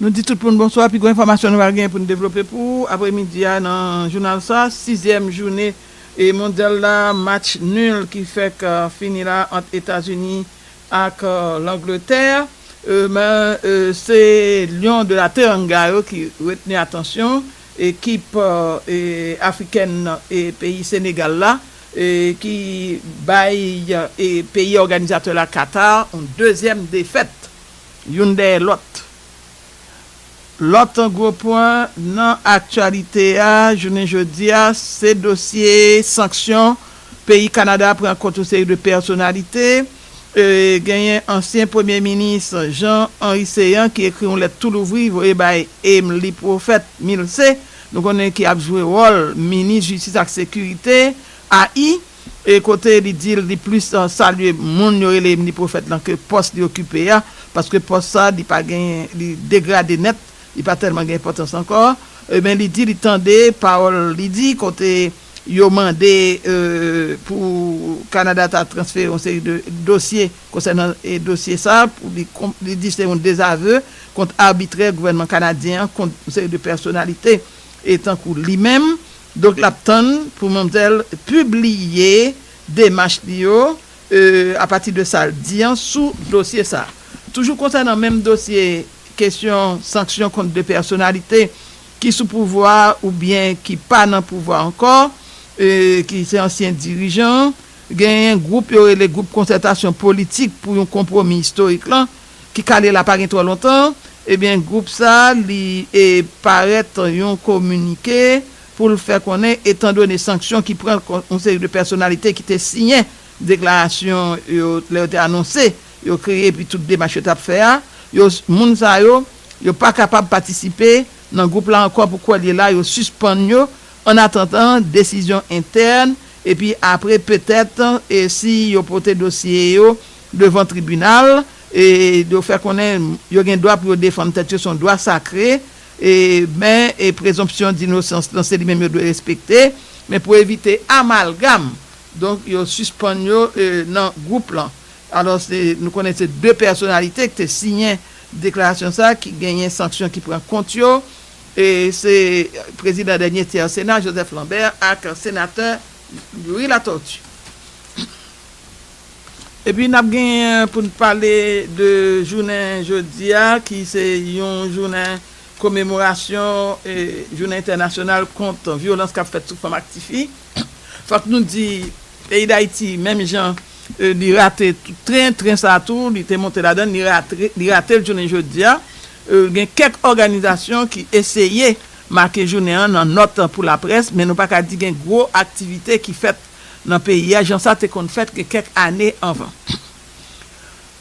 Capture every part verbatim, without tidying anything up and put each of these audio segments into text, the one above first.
Di tout moun bonswa. Pi gwo enfòmasyon nou pral gen pou n devlope pou ou apremidi a nan jounal sa, sizyèm jounen e mondyal la, match nul ki fèk, euh, fini la ant Etazini ak, euh, Langletè. Euh, men, euh, se Lion de la Teranga yo ki retni atansyon ekip, euh, e afrikèn e peyi Senegal la, e ki bay, e peyi òganizatè la, Qatar, yon dezyèm defèt, youn dèyè lòt. Lòt gwo pwen nan aktyalite a, jounen jodi a, se dosye sanksyon peyi Kanada pran kont yon seri de pèsonalite. E, genyen ansyen premye minis Jean Henry Céant ki ekri yon lèt tou louvri voye bay Emily Prophète Milcé, nou konnen ki ap jwe wòl minis jistis ak sekirite, A I, e kote li di li plis, uh, salye moun yo rele Emily Prophète lan ke pòs li okipe a, paske pòs sa li pa genyen, li degrade nèt, li pa tèlman gen enpòtans ankò. Ebyen, li di li tande pawòl li di kote yo mande, euh, pou Kanada ta transfere yon seri de dosye konsènan, e, dosye sa, pou li, li di se yon dezave kont abitrè gouvènman kanadyen an kont yon seri de pèsonalite, e tankou li menm. Donk, l ap tann pou manmzèl pibliye demach li yo, e, apati de sa l di an sou dosye sa. Toujou konsènan menm dosye, kesyon sanksyon kont de pèsonalite ki sou pouvwa oubyen ki pa nan pouvwa ankò, e, ki se ansyen dirijan, genyen gwoup yo rele gwoup konsètasyon politik pou yon konpwomi istorik lan, ki kale la pa gen twò lontan. Ebyen, gwoup sa, li, e, parèt yon kominike pou l fè konnen, etandone sanksyon ki pran kont yon seri de pèsonalite ki te siyen deklarasyon yo, lè yo te anonse yo kreye epi tout demach yo t ap fè a, yo, moun sa yo, yo pa kapab patisipe nan gwoup la ankò pou kwè l ye la, yo sispann yo, annatandan desizyon entèn, epi apre, petèt, e si yo pote dosye yo devan tribinal, e yo fè konnen yo gen dwa pou yo defann tèt yo, se yon dwa sakre, e, men, e prezonpsyon dinosans lan, se li menm yo dwe respekte, men pou evite amalgam, donk, yo sispann yo, e, nan gwoup lan. Alò, se, nou konnen se de pèsonalite ki te siyen deklarasyon sa a, ki genyen sanksyon ki pran kont yo, e se prezidan dènye tyè Sena, Joseph Lambert, ak senatè Louis Latortue. Epi n ap genyen pou n pale de jounen jodi a, ki se yon jounen komemorasyon, e, jounen entènasyonal kont vyolans k ap fèt sou fanm ak tifi. Fòk nou di, peyi Dayiti, menm jan, e, li rate tout tren, tren sa a tou, li te monte ladan l, li rate, li rate l jounen jodi a. E, gen kèk òganizasyon ki eseye make jounen an nan nòt pou laprès, men nou pa ka di gen gwo aktivite ki fèt nan peyi a, jan sa te konn fèt gen kèk ane anvan.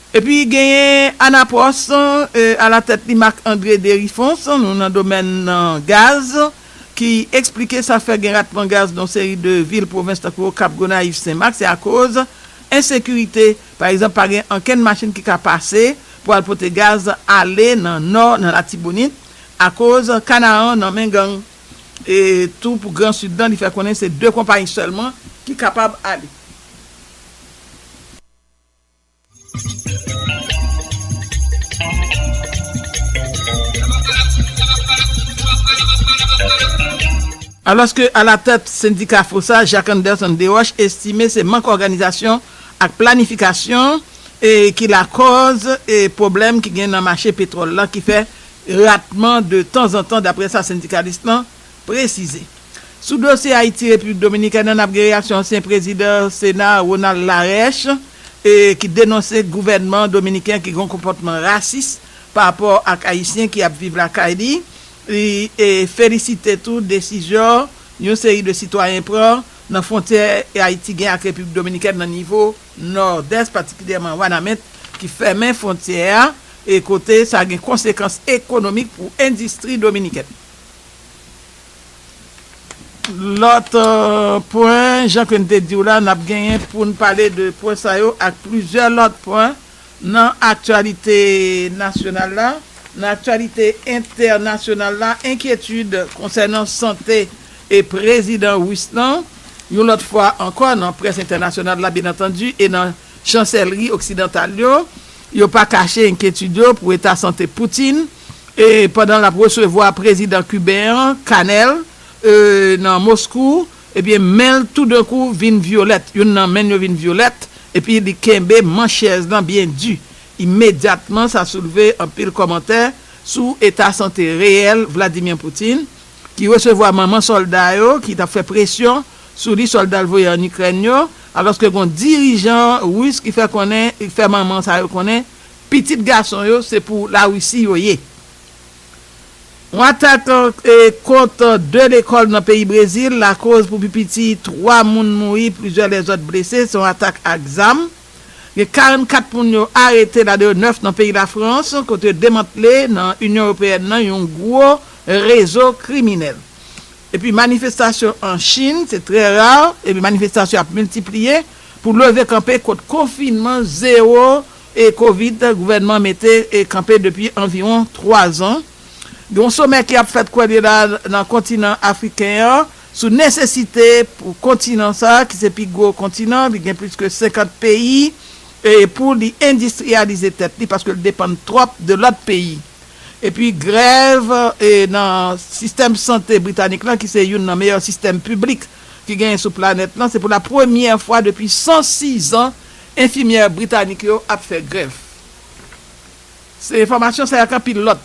Epi genyen Anapwòs, e, alatèt li Marc André Deriphonse, nou nan domèn, nan gaz, ki eksplike sa fè gen ratman gaz nan yon seri de vil pwovens tankou Okap, Gonayiv, Senmak, se akoz ensekirite. Pa egzanp, pa gen ankenn machin ki ka pase pou al pote gaz ale nan nò, nan Latibonit, akoz Kanaran nan men gang. E tou pou Gran Sid lan, li fè konnen se de konpayi sèlman ki kapab ale. Alòske alatèt sendika Fosa, Jacques Anderson Desroches estime se mank òganizasyon ak planifikasyon, e, ki lakòz, e, pwoblèm ki gen nan mache petwòl la ki fè ratman de tanzantan, daprè sa sendikalis lan presize. Sou dosye Ayiti, Repiblik Dominikèn nan, n ap gen reyaksyon ansyen prezidan Sena, Ronald Larèche, e, ki denonse gouvènman dominiken ki gen yon konpòtman rasis pa rapò ak Ayisyen ki ap viv lakay li. Li, e, felisite tou desizyon yon seri de sitwayen pran nan fwontyè Ayiti gen ak Repiblik Dominikèn nan nivo Nòdès, patikilyèman Wanament, ki fèmen fwontyè a, e kote sa gen konsekans ekonomik pou endistri dominikèn. Lòt, e, pwen, jan ke n te di w la, n ap genyen pou n pale de pwen sa yo ak plizyè lòt pwen nan aktyalite nasyonal la. Nan aktyalite entènasyonal la, enkyetid konsènan sante e prezidan ris lan, yon lòt fwa ankò nan près entènasyonal la, byen antandi, e nan chansèlri oksidantal yo, yo pa kache enkyetid yo pou eta sante Putin, E pandan l ap resevwa prezidan kiben an, Canel, e, nan Moskou, ebyen, men l toudenkou vin vyolèt. Youn nan men l yo vin vyolèt, epi li kenbe manch chèz lan byen di. Imedyatman, sa soulve anpil kòmantè sou eta sante reyèl Vladimir Putin, ki resevwa manman sòlda yo ki t ap fè presyon sou li, sòlda l voye ann Ikrèn yo, alòske gen dirijan ris ki fè konnen, fè manman sa yo konnen, pitit gason yo se pou Larisi yo ye. Yon atak e, kont de lekòl nan peyi Brezil lakoz pou pi piti twa moun mouri, plizyè lèzòt blese. Se yon atak ak zam. Gen karannkat moun yo arete, ladan yo nèf nan peyi Lafrans, kote yo demantle nan Inyon Ewopeyèn nan yon gwo rezo kriminèl. Epi manifestasyon an Chin, se trè ra, epi manifestasyon ap miltipliye pou leve kanpe kont konfinman zewo e kovid gouvènman mete e kanpe depi anviwon twa zan. Gen yon somè ki ap fèt kwè li la nan kontinan afriken an sou nesesite pou kontinan sa a, ki se pi gwo kontinan, li gen plis ke senkant peyi, e pou li endistriyalize tèt li, paske l depann twòp de lòt peyi. Epi grèv e, nan sistèm sante britanik lan, ki se youn nan meyè sistèm piblik ki genyen sou planèt lan, se pou la premyè fwa depi san sizan enfimyè britanik yo ap fè grèv. Se enfòmasyon sa yo ak anpil lòt